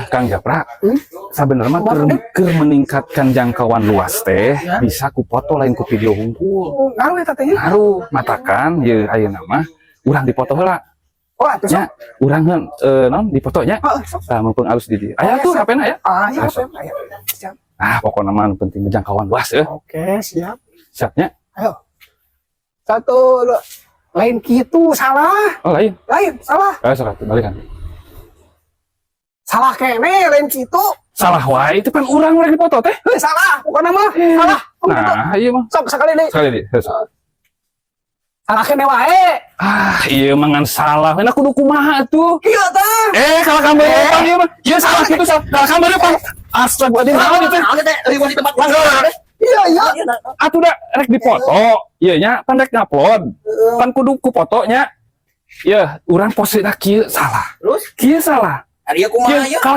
Kang Japra, sabenerna mah Kumaha, keur meningkatkan jangkauan luas teh Ya. bisa ku foto, lain ku video hungkul. Ngaruh eta teh nya. Ngaruh, matakan ye ayeuna mah urang dipoto heula. Oh, atuh sok. Nya, urang naon dipotonya. Heeh, sok. Tah, mumpung alus di dieu. Aya tuh Siap. HP-na ya. Ah, ya, Sok. aya. Siap. Ah, pokoknya mah anu penting jangkauan luas ya. Oke, siap. Siapnya. Ayo. Satu, dua. Lain gitu, salah. Oh, lain. Lain, salah. Eh, sok atuh, balikan. Salah keneh, lain gitu. Salah wae, itu kan urang rek dipoto teh. Heuh, salah, pokoknya mah salah. Oh, gitu. Nah, iya mah. Sok sekali deui. Sekali deui. Sok. Salah keneh wae. Ah, iya mah ngan salah. Enak kudu kumaha tuh? Iya tah. Eh, kalau kamu depan ieu mah. Ieu salah gitu salah. Kalau kamu depan. Astagfirullahaladzim, naon itu? Naon teh riweuh di tempat urang? Iya. Atuh da rek dipoto. Ieu nya pan rek ngupload. Pan kudu ku fotonya. Ya, urang posisinya kieu salah. Terus Kieu salah. ari ieu kumaha Kieu ieu? kalau